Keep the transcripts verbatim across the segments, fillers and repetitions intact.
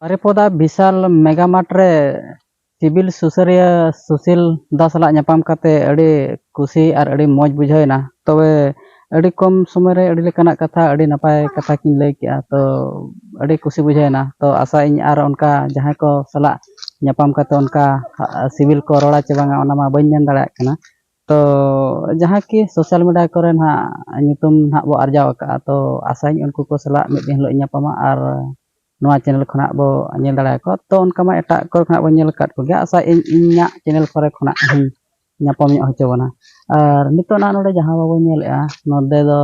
ᱵᱟᱨᱤᱯᱚᱫᱟ ᱵᱤᱥᱟᱞ ᱢᱮᱜᱟ mart ᱨᱮ ᱥᱤᱵᱤᱞ ᱥᱩᱥᱟᱹᱨᱤᱭᱟᱹ ᱥᱩᱥᱤᱞ ᱫᱟ ᱥᱟᱞᱟᱜ ᱧᱟᱯᱟᱢ ᱠᱟᱛᱮ ᱟᱹᱰᱤ ᱠᱩᱥᱤ ᱟᱨ ᱟᱹᱰᱤ ᱢᱚᱡᱽ ᱵᱩᱡᱷᱟᱹᱣ ᱮᱱᱟ᱾ ᱛᱚᱵᱮ ᱟᱹᱰᱤ ᱠᱚᱢ ᱥᱚᱢᱚᱭ ᱨᱮ ᱟᱹᱰᱤ ᱞᱮᱠᱟᱱᱟᱜ ᱠᱟᱛᱷᱟ, ᱟᱹᱰᱤ ᱱᱟᱯᱟᱭ ᱠᱟᱛᱷᱟ ᱠᱤᱱ ᱞᱟᱹᱭ ᱠᱮᱜᱼᱟ᱾ ᱛᱚ ᱟᱹᱰᱤ ᱠᱩᱥᱤ ᱵᱩᱡᱷᱟᱹᱣ ᱮᱱᱟ᱾ ᱛᱚ ᱟᱥᱟᱭᱟᱹᱧ ᱟᱨ ᱚᱱᱠᱟ ᱡᱟᱦᱟᱸᱭ ᱠᱚ ᱥᱟᱞᱟᱜ ᱧᱟᱯᱟᱢ ᱠᱟᱛᱮ ᱚᱱᱠᱟ ᱥᱤᱵᱤᱞ ᱠᱚ ᱨᱚᱲᱟ ᱪᱮ ᱵᱟᱝᱟ, ᱚᱱᱟ ᱢᱟ ᱵᱟᱹᱧ ᱢᱮᱱ ᱫᱟᱲᱮᱭᱟᱜ ᱠᱟᱱᱟ᱾ ᱛᱚ ᱡᱟᱦᱟᱸ ᱠᱤ ᱥᱳᱥᱟᱞ ᱢᱤᱰᱤᱭᱟ ᱠᱚᱨᱮ ᱱᱟᱦᱟᱜ ᱧᱩᱛᱩᱢ ᱱᱟᱦᱟᱜ ᱵᱚ ᱟᱨᱡᱟᱣ ᱟᱠᱟᱫᱼᱟ, ᱛᱚ ᱟᱥᱟᱭᱟᱹᱧ ᱩᱱᱠᱩ ᱠᱚ ᱥᱟᱞᱟᱜ ᱢᱤᱫ ᱫᱤᱱ ᱦᱤᱞᱳᱜ ᱤᱧ ᱧᱟᱯᱟᱢᱟ ᱟᱨ ᱱᱚᱣᱟ ᱪᱮᱱᱮᱞ ᱠᱷᱚᱱᱟᱜ ᱵᱚ ᱧᱮᱞ ᱫᱟᱲᱮᱭᱟᱠᱚᱣᱟ᱾ ᱛᱚ ᱚᱱᱠᱟ ᱢᱟ ᱮᱴᱟᱜ ᱠᱚᱨᱮ ᱠᱷᱚᱱᱟᱜ ᱵᱚᱱ ᱧᱮᱞ ᱟᱠᱟᱫ ᱠᱚᱜᱮᱭᱟ᱾ ᱟᱥᱟᱭᱟᱹᱧ ᱤᱧᱟᱹᱜ ᱪᱮᱱᱮᱞ ᱠᱚᱨᱮ ᱠᱷᱚᱱᱟᱜ ᱦᱚᱸ ᱧᱟᱯᱟᱢ ᱧᱚᱜ ᱦᱚᱪᱚ ᱵᱚᱱᱟ᱾ ᱟᱨ ᱱᱤᱛᱚᱜ ᱱᱟᱜ ᱱᱚᱰᱮ ᱡᱟᱦᱟᱸ ᱵᱟᱵᱚᱱ ᱧᱮᱞᱮᱫᱼᱟ, ᱱᱚᱰᱮ ᱫᱚ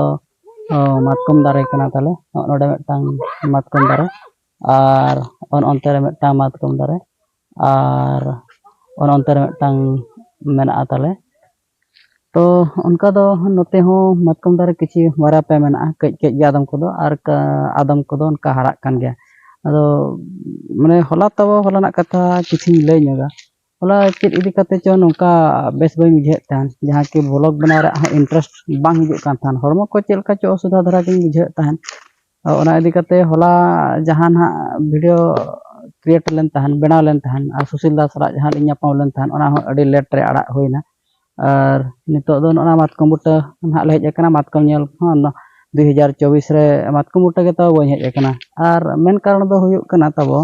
ᱚ, ᱢᱟᱛᱠᱚᱢ ᱫᱟᱨᱮ ᱠᱟᱱᱟ ᱛᱟᱞᱮ᱾ ᱱᱚᱜᱼᱚ ᱱᱚᱰᱮ ᱢᱤᱫᱴᱟᱝ ᱢᱟᱛᱠᱚᱢ ᱫᱟᱨᱮ, ᱟᱨ ᱚᱱ ᱚᱱᱛᱮ ᱨᱮ ᱢᱤᱫᱴᱟᱝ ᱢᱟᱛᱠᱚᱢ ᱫᱟᱨᱮ, ᱟᱨ ᱚᱱ ᱚᱱᱛᱮ ᱨᱮ ᱢᱤᱫᱴᱟᱝ ᱢᱮᱱᱟᱜᱼᱟ ᱛᱟᱞᱮ᱾ ᱛᱚ ᱚᱱᱠᱟ ᱫᱚ ᱱᱚᱛᱮ ᱦᱚᱸ ᱢᱟᱛᱠᱚᱢ ᱫᱟᱨᱮ ᱠᱤᱪᱷᱤ ᱵᱟᱨᱭᱟ ᱯᱮᱭᱟ ᱢᱮᱱᱟᱜᱼᱟ, ᱠᱟᱹᱡ ᱠᱟᱹᱡ ᱜᱮ ᱟᱫᱚᱢ ᱠᱚᱫᱚ, ᱟᱨ ᱠᱟ-, ᱟᱫᱚᱢ ᱠᱚᱫᱚ ᱚᱱᱠᱟ ᱦᱟᱨᱟᱜ ᱠᱟᱱ ᱜᱮᱭᱟ᱾ ᱟᱫᱚ ᱢᱟᱱᱮ ᱦᱚᱞᱟ ᱛᱟᱵᱚ, ᱦᱚᱞᱟᱱᱟᱜ ᱠᱟᱛᱷᱟ ᱠᱤᱪᱷᱤᱧ ᱞᱟᱹᱭ ᱧᱚᱜᱟ᱾ ᱦᱚᱞᱟ ᱪᱮᱫ ᱤᱫᱤ ᱠᱟᱛᱮ ᱪᱚ ᱱᱚᱝᱠᱟ ᱵᱮᱥ ᱵᱟᱹᱧ ᱵᱩᱡᱷᱟᱹᱣᱮᱫ ᱛᱟᱦᱮᱱ, ᱡᱟᱦᱟᱸ ᱠᱤ ᱵᱷᱞᱚᱜ ᱵᱮᱱᱟᱣ ᱨᱮᱭᱟᱜ ᱦᱚᱸ ᱤᱱᱴᱟᱨᱮᱥᱴ ᱵᱟᱝ ᱦᱤᱡᱩᱜ ᱠᱟᱱ ᱛᱟᱦᱮᱱ, ᱦᱚᱲᱢᱚ ᱠᱚ ᱪᱮᱫ ᱞᱮᱠᱟ ᱪᱚ ᱚᱥᱩᱵᱤᱫᱷᱟ ᱫᱷᱟᱨᱟ ᱜᱤᱧ ᱵᱩᱡᱷᱟᱹᱣᱮᱫ ᱛᱟᱦᱮᱱ᱾ ᱚᱱᱟ ᱤᱫᱤ ᱠᱟᱛᱮ ᱦᱚᱞᱟ ᱡᱟᱦᱟᱸ ᱱᱟᱦᱟᱜ ᱵᱷᱤᱰᱤᱭᱳ ᱠᱨᱤᱭᱮᱴ ᱞᱮᱱ ᱛᱟᱦᱮᱱ, ᱵᱮᱱᱟᱣ ᱞᱮᱱ ᱛᱟᱦᱮᱱ, ᱟᱨ ᱥᱩᱥᱤᱞ ᱫᱟ ᱥᱟᱞᱟᱜ ᱡᱟᱦᱟᱸ ᱞᱤᱧ ᱧᱟᱯᱟᱢ ᱞᱮᱱ ᱛᱟᱦᱮᱱ, ᱚᱱᱟ ᱦᱚᱸ ᱟᱹᱰᱤ ᱞᱮᱴ ᱨᱮ ᱟᱲᱟᱜ ᱦᱩᱭᱱᱟ᱾ ᱟᱨ ᱱᱤᱛᱚᱜ ᱫᱚ ᱱᱚᱜᱼᱚ ᱱᱟ ᱢᱟᱛᱠᱚᱢ ᱵᱩᱴᱟᱹ ᱱᱟᱦᱟᱜ ᱞᱮ ᱦᱮᱡ ᱟᱠᱟᱱᱟ, ᱢᱟᱛᱠᱚᱢ ᱧᱮᱞ ᱦᱚᱸ᱾ ᱫᱩᱭ ᱦᱟᱡᱟᱨ ᱪᱚᱵᱵᱤᱥ ᱨᱮ ᱢᱟᱛᱠᱚᱢ ᱵᱩᱴᱟᱹ ᱜᱮ ᱛᱟᱵᱚ ᱵᱟᱹᱧ ᱦᱮᱡ ᱟᱠᱟᱱᱟ᱾ ᱟᱨ ᱢᱮᱱ ᱠᱟᱨᱚᱱ ᱫᱚ ᱦᱩᱭᱩᱜ ᱠᱟᱱᱟ ᱛᱟᱵᱚ,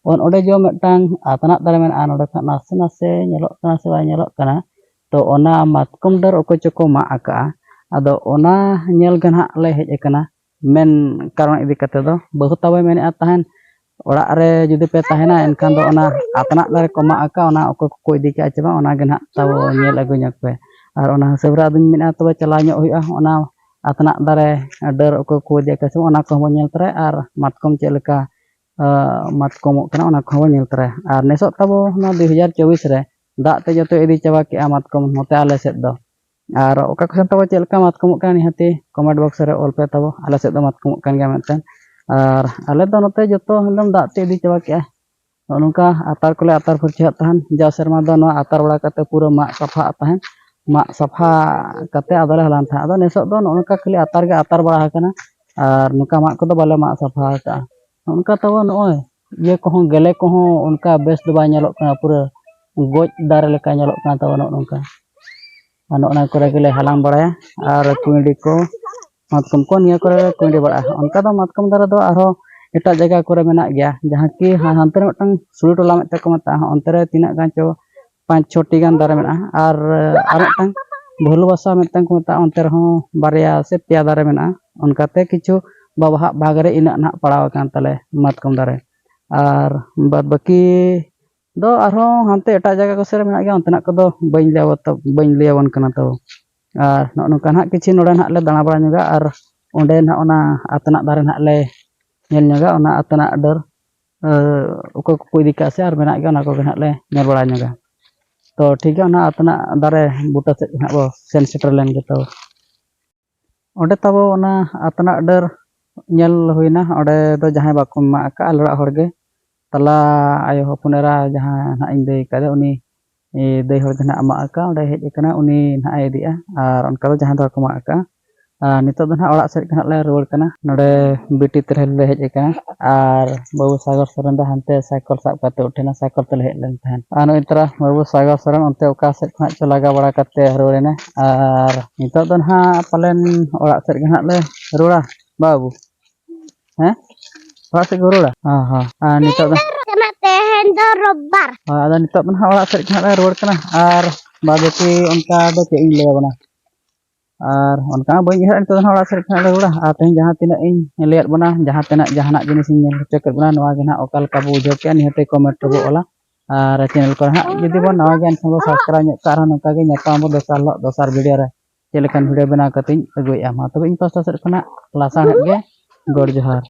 ᱚᱱ-, ᱚᱸᱰᱮ ᱡᱮ ᱢᱤᱫᱴᱟᱝ ᱟᱛᱱᱟᱜ ᱫᱟᱨᱮ ᱢᱮᱱᱟᱜᱼᱟ, ᱱᱚᱰᱮ ᱠᱷᱚᱱ ᱱᱟᱥᱮ ᱱᱟᱥᱮ ᱧᱮᱞᱚᱜ ᱠᱟᱱᱟ ᱥᱮ ᱵᱟᱭ ᱧᱮᱞᱚᱜ ᱠᱟᱱᱟ, ᱛᱚ ᱚᱱᱟ ᱢᱟᱛᱠᱚᱢ ᱰᱟᱹᱨ ᱚᱠᱚᱭ ᱪᱚᱠᱚ ᱢᱟᱜ ᱟᱠᱟᱜᱼᱟ᱾ ᱟᱫᱚ ᱚᱱᱟ ᱧᱮᱞ ᱜᱮ ᱱᱟᱦᱟᱜ ᱞᱮ ᱦᱮᱡ ᱟᱠᱟᱱᱟ᱾ ᱢᱮᱱ ᱠᱟᱨᱚᱱ ᱤᱫᱤ ᱠᱟᱛᱮ ᱫᱚ, ᱵᱟᱹᱦᱩ ᱛᱟᱵᱚᱭ ᱢᱮᱱᱮᱫᱼᱟ ᱛᱟᱦᱮᱱ, ᱚᱲᱟᱜ ᱨᱮ ᱡᱩᱫᱤ ᱯᱮ ᱛᱟᱦᱮᱱᱟ, ᱮᱱᱠᱷᱟᱱ ᱫᱚ ᱚᱱᱟ ᱟᱛᱱᱟᱜ ᱫᱟᱨᱮ ᱠᱚ ᱢᱟᱜ ᱟᱠᱟᱫ, ᱚᱱᱟ ᱚᱠᱚᱭ ᱠᱚᱠᱚ ᱤᱫᱤ ᱠᱟᱜᱼᱟ ᱪᱮ ᱵᱟᱝ, ᱚᱱᱟ ᱜᱮ ᱱᱟᱦᱟᱜ ᱛᱟᱵᱚ ᱧᱮᱞ ᱟᱹᱜᱩ ᱧᱚᱜ ᱯᱮ᱾ ᱟᱨ ᱚᱱᱟ ᱦᱤᱥᱟᱹᱵ ᱨᱮ ᱟᱫᱚᱧ ᱢᱮᱱᱮᱫᱼᱟ, ᱛᱚᱵᱮ ᱪᱟᱞᱟᱣ ᱧᱚᱜ ᱦᱩᱭᱩᱜᱼᱟ, ᱚᱱᱟ ᱟᱛᱱᱟᱜ ᱫᱟᱨᱮ ᱰᱟᱹᱨ ᱚᱠᱚᱭ ᱠᱚ ᱤᱫᱤ ᱠᱟᱜᱼᱟ ᱪᱮ ᱵᱟᱝ, ᱚᱱᱟ ᱠᱚᱦᱚᱸ ᱵᱚᱱ ᱧᱮᱞ ᱛᱚᱨᱟᱭᱟ᱾ ᱟᱨ ᱢᱟᱛᱠᱚᱢ ᱪᱮᱫ ᱞᱮᱠᱟ, ᱟᱸ, ᱢᱟᱛᱠᱚᱢᱚᱜ ᱠᱟᱱᱟ, ᱚᱱᱟ ᱠᱚᱦᱚᱸ ᱵᱚᱱ ᱧᱮᱞ ᱛᱚᱨᱟᱭᱟ᱾ ᱟᱨ ᱱᱮᱥᱚᱜ ᱛᱟᱵᱚ ᱱᱚᱣᱟ ᱫᱩᱭ ᱦᱟᱡᱟᱨ ᱪᱚᱵᱵᱤᱥ ᱨᱮ ᱫᱟᱜ ᱛᱮ ᱡᱚᱛᱚ ᱤᱫᱤ ᱪᱟᱵᱟ ᱠᱮᱜᱼᱟ ᱢᱟᱛᱠᱚᱢ ᱱᱚᱛᱮ ᱟᱞᱮ ᱥᱮᱫ ᱫᱚ᱾ ᱟᱨ ᱚᱠᱟ ᱠᱚᱥᱮᱱ ᱛᱟᱵᱚ ᱪᱮᱫ ᱞᱮᱠᱟ ᱢᱟᱛᱠᱚᱢᱚᱜ ᱠᱟᱱᱟ, ᱱᱤᱦᱟᱹᱛᱤ ᱠᱚᱢᱮᱱᱴ ᱵᱚᱠᱥ ᱨᱮ ᱚᱞ ᱯᱮ ᱛᱟᱵᱚ, ᱟᱞᱮ ᱥᱮᱫ ᱫᱚ ᱢᱟᱛᱠᱚᱢᱚᱜ ᱠᱟᱱ ᱜᱮᱭᱟ ᱢᱮᱱᱛᱮ᱾ ᱟᱨ ᱟᱞᱮ ᱫᱚ ᱱᱚᱛᱮ ᱡᱚᱛᱚ ᱮᱠᱫᱚᱢ ᱫᱟᱜ ᱛᱮ ᱤᱫᱤ ᱪᱟᱵᱟ ᱠᱮᱜᱼᱟ᱾ ᱱᱚᱜᱼᱚ ᱱᱚᱝᱠᱟ ᱟᱛᱟᱨ ᱠᱚᱞᱮ ᱟᱛᱟᱨ ᱯᱷᱟᱨᱪᱟᱭᱮᱫ ᱛᱟᱦᱮᱱ᱾ ᱡᱟᱣ ᱥᱮᱨᱢᱟ ᱫᱚ ᱱᱚᱣᱟ ᱟᱛᱟᱨ ᱵᱟᱲᱟ ᱠᱟᱛᱮ ᱯᱩᱨᱟᱹ ᱢᱟᱜ ᱥᱟᱯᱷᱟᱜ ᱛᱟᱦᱮᱱ᱾ ᱢᱟᱜ ᱥᱟᱯᱷᱟ ᱠᱟᱛᱮ ᱟᱫᱚᱞᱮ ᱦᱟᱞᱟᱝ ᱛᱟᱦᱮᱸᱫ᱾ ᱟᱫᱚ ᱱᱮᱥᱚᱜ ᱫᱚ ᱱᱚᱜᱼᱚ ᱱᱚᱝᱠᱟ ᱠᱷᱟᱹᱞᱤ ᱟᱛᱟᱨ ᱜᱮ ᱟᱛᱟᱨ ᱵᱟᱲᱟ ᱟᱠᱟᱱᱟ, ᱟᱨ ᱱᱚᱝᱠᱟ ᱢᱟᱜ ᱠᱚᱫᱚ ᱵᱟᱞᱮ ᱢᱟᱜ ᱥᱟᱯᱷᱟ ᱟᱠᱟᱜᱼᱟ᱾ ᱱᱚᱜᱼᱚ ᱱᱚᱝᱠᱟ ᱛᱟᱵᱚ ᱱᱚᱜᱼᱚᱭ ᱤᱭᱟᱹ ᱠᱚᱦᱚᱸ, ᱜᱮᱞᱮ ᱠᱚᱦᱚᱸ ᱚᱱᱠᱟ ᱵᱮᱥ ᱫᱚ ᱵᱟᱭ ᱧᱮᱞᱚᱜ ᱠᱟᱱᱟ, ᱯᱩᱨᱟᱹ ᱜᱚᱡ ᱫᱟᱨᱮ ᱞᱮᱠᱟ ᱧᱮᱞᱚᱜ ᱠᱟᱱᱟ ᱛᱟᱵᱚᱱ ᱱᱚᱜᱼᱚ ᱱᱚᱝᱠᱟ᱾ ᱟᱨ ᱱᱚᱜᱼᱚ ᱱᱚᱣᱟ ᱠᱚᱨᱮ ᱜᱮᱞᱮ ᱦᱟᱞᱟᱝ ᱵᱟᱲᱟᱭᱟ᱾ ᱟᱨ ᱠᱩᱸᱭᱰᱤ ᱠᱚ, ᱢᱟᱛᱠᱚᱢ ᱠᱚ ᱱᱤᱭᱟᱹ ᱠᱚᱨᱮ ᱠᱩᱸᱭᱰᱤ ᱵᱟᱲᱟᱜᱼᱟ᱾ ᱚᱱᱠᱟ ᱫᱚ ᱢᱟᱛᱠᱚᱢ ᱫᱟᱨᱮ ᱫᱚ ᱟᱨᱦᱚᱸ ᱮᱴᱟᱜ ᱡᱟᱭᱜᱟ ᱠᱚᱨᱮ ᱢᱮᱱᱟᱜ ᱜᱮᱭᱟ, ᱡᱟᱦᱟᱸ ᱠᱤ ᱦᱟ-, ᱦᱟᱱᱛᱮ ᱨᱮ ᱢᱤᱫᱴᱟᱝ ᱥᱩᱲᱤ ᱴᱚᱞᱟ ᱢᱤᱫᱴᱟᱝ ᱠᱚ ᱢᱮᱛᱟᱜᱼᱟ, ᱚᱱᱛᱮ ᱨᱮ ᱛᱤᱱᱟᱹᱜ ᱜᱟᱱ ᱪᱚ ᱯᱟᱸᱪ ᱪᱷᱚᱴᱤ ᱜᱟᱱ ᱫᱟᱨᱮ ᱢᱮᱱᱟᱜᱼᱟ᱾ ᱟᱨ ᱟᱨ ᱢᱤᱫᱴᱟᱝ ᱵᱷᱟᱹᱞᱩ ᱵᱟᱥᱟ ᱢᱤᱫᱴᱟᱝ ᱠᱚ ᱢᱮᱛᱟᱜᱼᱟ, ᱚᱱᱛᱮ ᱨᱮᱦᱚᱸ ᱵᱟᱨᱭᱟ ᱥᱮ ᱯᱮᱭᱟ ᱫᱟᱨᱮ ᱢᱮᱱᱟᱜᱼᱟ᱾ ᱚᱱᱠᱟᱛᱮ ᱠᱤᱪᱷᱩ ᱵᱟᱵᱟᱦᱟᱜ ᱵᱷᱟᱜᱽ ᱨᱮ ᱤᱱᱟᱹᱜ ᱱᱟᱦᱟᱜ ᱯᱟᱲᱟᱣ ᱟᱠᱟᱱ ᱛᱟᱞᱮ ᱢᱟᱛᱠᱚᱢ ᱫᱟᱨᱮ᱾ ᱟᱨ ᱵᱟᱫ ᱵᱟᱹᱠᱤ ᱫᱚ ᱟᱨᱦᱚᱸ ᱦᱟᱱᱛᱮ ᱮᱴᱟᱜ ᱡᱟᱭᱜᱟ ᱠᱚᱥᱮᱫ ᱨᱮ ᱢᱮᱱᱟᱜ ᱜᱮᱭᱟ, ᱚᱱᱛᱮᱱᱟᱜ ᱠᱚᱫᱚ ᱵᱟᱹᱧ ᱞᱟᱹᱭ ᱟᱵᱚ-, ᱵᱟᱹᱧ ᱞᱟᱹᱭ ᱟᱵᱚᱱ ᱠᱟᱱᱟ᱾ ᱛᱚ ᱟᱨ ᱱᱚᱜᱼᱚ ᱱᱚᱝᱠᱟ ᱱᱟᱦᱟᱜ ᱠᱤᱪᱷᱩ ᱱᱚᱰᱮ ᱱᱟᱦᱟᱜ ᱞᱮ ᱫᱟᱬᱟ ᱵᱟᱲᱟ ᱧᱚᱜᱟ, ᱟᱨ ᱚᱸᱰᱮ ᱱᱟᱦᱟᱜ ᱚᱱᱟ ᱟᱛᱱᱟᱜ ᱫᱟᱨᱮ ᱱᱟᱦᱟᱜ ᱞᱮ ᱧᱮᱞ ᱧᱚᱜᱟ, ᱚᱱᱟ ᱟᱛᱱᱟᱜ ᱰᱟᱹᱨ, ᱮ, ᱚᱠᱚᱭ ᱠᱚᱠᱚ ᱤᱫᱤ ᱠᱟᱜᱼᱟ ᱥᱮ ᱟᱨ ᱢᱮᱱᱟᱜ ᱜᱮᱭᱟ, ᱚᱱᱟ ᱠᱚᱜᱮ ᱱᱟᱦᱟᱜ ᱞᱮ ᱧᱮᱞ ᱵᱟᱲᱟ ᱧᱚᱜᱟ᱾ ᱛᱚ ᱴᱷᱤᱠ ᱜᱮᱭᱟ, ᱚᱱᱟ ᱟᱛᱱᱟᱜ ᱫᱟᱨᱮ ᱵᱩᱴᱟᱹ ᱥᱮᱫ ᱱᱟᱦᱟᱜ ᱵᱚ ᱥᱮᱱ ᱥᱮᱴᱮᱨ ᱞᱮᱱ ᱜᱮ᱾ ᱛᱚ ᱚᱸᱰᱮ ᱛᱟᱵᱚ ᱚᱱᱟ ᱟᱛᱱᱟᱜ ᱰᱟᱹᱨ ᱧᱮᱞ ᱦᱩᱭᱱᱟ, ᱚᱸᱰᱮ ᱫᱚ ᱡᱟᱦᱟᱸᱭ ᱵᱟᱠᱚ ᱢᱟᱜ ᱟᱠᱟᱫᱼᱟ, ᱟᱞᱮ ᱚᱲᱟᱜ ᱦᱚᱲ ᱜᱮ, ᱛᱟᱞᱟ ᱟᱭᱳ ᱦᱚᱯᱚᱱ ᱮᱨᱟ ᱡᱟᱦᱟᱸ ᱱᱟᱦᱟᱜ ᱤᱧ ᱫᱟᱹᱭ ᱠᱟᱫᱮ, ᱩᱱᱤ ᱮ, ᱫᱟᱹᱭ ᱦᱚᱲ ᱜᱮ ᱱᱟᱦᱟᱜ ᱢᱟᱜ ᱟᱠᱟᱫᱼᱟ, ᱚᱸᱰᱮ ᱦᱮᱡ ᱟᱠᱟᱱᱟ, ᱩᱱᱤ ᱱᱟᱦᱟᱜ ᱮ ᱤᱫᱤᱜᱼᱟ᱾ ᱟᱨ ᱚᱱᱠᱟ ᱫᱚ ᱡᱟᱦᱟᱸᱭ ᱫᱚ ᱵᱟᱠᱚ ᱢᱟᱜ ᱟᱠᱟᱫᱼᱟ᱾ ᱟᱨ ᱱᱤᱛᱚᱜ ᱫᱚ ᱱᱟᱦᱟᱜ ᱚᱲᱟᱜ ᱥᱮᱫ ᱜᱮ ᱱᱟᱦᱟᱜ ᱞᱮ ᱨᱩᱣᱟᱹᱲ ᱠᱟᱱᱟ᱾ ᱱᱚᱰᱮ ᱵᱤᱴᱤ ᱛᱟᱹᱨᱦᱟᱹᱞᱤ ᱞᱮ ᱦᱮᱡ ᱟᱠᱟᱱᱟ, ᱟᱨ ᱵᱟᱹᱵᱩ ᱥᱟᱜᱚᱨ ᱥᱚᱨᱮᱱ ᱫᱚ ᱦᱟᱱᱛᱮ ᱥᱟᱭᱠᱮᱞ ᱥᱟᱵ ᱠᱟᱛᱮ ᱩᱴᱷᱮᱱᱟ, ᱥᱟᱭᱠᱮᱞ ᱛᱮᱞᱮ ᱦᱮᱡ ᱞᱮᱱ ᱛᱟᱦᱮᱸᱫ᱾ ᱟᱨ ᱱᱚᱜᱼᱚᱭ ᱛᱚᱨᱟ ᱵᱟᱹᱵᱩ ᱥᱟᱜᱚᱨ ᱥᱚᱨᱮᱱ ᱚᱱᱛᱮ ᱚᱠᱟ ᱥᱮᱫ ᱠᱷᱚᱱᱟᱜ ᱪᱚ ᱞᱟᱜᱟ ᱵᱟᱲᱟ ᱠᱟᱛᱮ ᱨᱩᱣᱟᱹᱲ ᱮᱱᱟ᱾ ᱟᱨ ᱱᱤᱛᱚᱜ ᱫᱚ ᱱᱟᱦᱟᱜ ᱯᱟᱞᱮᱱ ᱚᱲᱟᱜ ᱥᱮᱫ ᱜᱮ ᱱᱟᱦᱟᱜ ᱞᱮ ᱨᱩᱣᱟᱹᱲᱟ ᱵᱟᱹᱵᱩ᱾ ᱦᱮᱸ? ᱚᱲᱟᱜ ᱥᱮᱫ ᱠᱚ ᱨᱩᱣᱟᱹᱲᱟ? ᱦᱚᱸ, ᱦᱚᱸ᱾ ᱟᱨ ᱱᱤᱛᱚᱜ ᱫᱚ ᱠᱟᱱᱟ, ᱛᱮᱦᱮᱧ ᱫᱚ ᱨᱳᱵᱵᱟᱨ᱾ ᱦᱳᱭ, ᱟᱫᱚ ᱱᱤᱛᱚᱜ ᱫᱚ ᱱᱟᱦᱟᱜ ᱚᱲᱟᱜ ᱥᱮᱫ ᱠᱷᱚᱱᱟᱜ ᱞᱮ ᱨᱩᱣᱟᱹᱲ ᱠᱟᱱᱟ᱾ ᱟᱨ ᱵᱟᱫ ᱵᱟᱹᱠᱤ ᱚᱱᱠᱟ ᱫᱚ ᱪᱮᱫ ᱤᱧ ᱞᱟᱹᱭ ᱟᱵᱚᱱᱟ? ᱟᱨ ᱚᱱᱠᱟ ᱢᱟ ᱵᱟᱹᱧ ᱩᱭᱦᱟᱹᱨᱟ, ᱱᱤᱛᱚᱜ ᱫᱚ ᱱᱟᱦᱟᱜ ᱚᱲᱟᱜ ᱥᱮᱫ ᱠᱷᱚᱱᱟᱜ ᱞᱮ ᱨᱩᱣᱟᱹᱲᱟ᱾ ᱟᱨ ᱛᱮᱦᱮᱧ ᱡᱟᱦᱟᱸ ᱛᱤᱱᱟᱹᱜ ᱤᱧ ᱞᱟᱹᱭᱟᱫ ᱵᱚᱱᱟ, ᱡᱟᱦᱟᱸ ᱛᱤᱱᱟᱹᱜ ᱡᱟᱦᱟᱱᱟᱜ ᱡᱤᱱᱤᱥ ᱤᱧ ᱧᱮᱞ ᱦᱚᱪᱚ ᱠᱮᱫ ᱵᱚᱱᱟ, ᱱᱚᱣᱟ ᱜᱮ ᱱᱟᱦᱟᱜ ᱚᱠᱟ ᱞᱮᱠᱟ ᱵᱚ ᱵᱩᱡᱷᱟᱹᱣ ᱠᱮᱜᱼᱟ, ᱱᱤᱦᱟᱹᱛ comment ᱨᱮᱵᱚ ᱚᱞᱟ᱾ ᱟᱨ channel ᱠᱚᱨᱮ ᱱᱟᱦᱟᱜ ᱡᱩᱫᱤ ᱵᱚᱱ ᱱᱟᱣᱟ ᱜᱮᱭᱟ, ᱮᱱᱠᱷᱟᱱ ᱵᱚ subscribe ᱧᱚᱜ ᱠᱟᱜᱼᱟ᱾ ᱟᱨᱦᱚᱸ ᱱᱚᱝᱠᱟ ᱜᱮ ᱧᱟᱯᱟᱢ ᱟᱵᱚ ᱫᱚᱥᱟᱨ ᱦᱤᱞᱳᱜ, ᱫᱚᱥᱟᱨ video ᱨᱮ᱾ ᱪᱮᱫ ᱞᱮᱠᱟᱱ video ᱵᱮᱱᱟᱣ ᱠᱟᱛᱮᱧ ᱟᱹᱜᱩᱭᱮᱫᱼᱟ᱾ ᱢᱟ ᱛᱚᱵᱮ ᱤᱧ ᱯᱟᱥᱴᱟ ᱥᱮᱫ ᱠᱷᱚᱱᱟᱜ ᱞᱟᱥᱟᱲᱦᱮᱫ ᱜᱮ ᱜᱚᱰ ᱡᱚᱦᱟᱨ᱾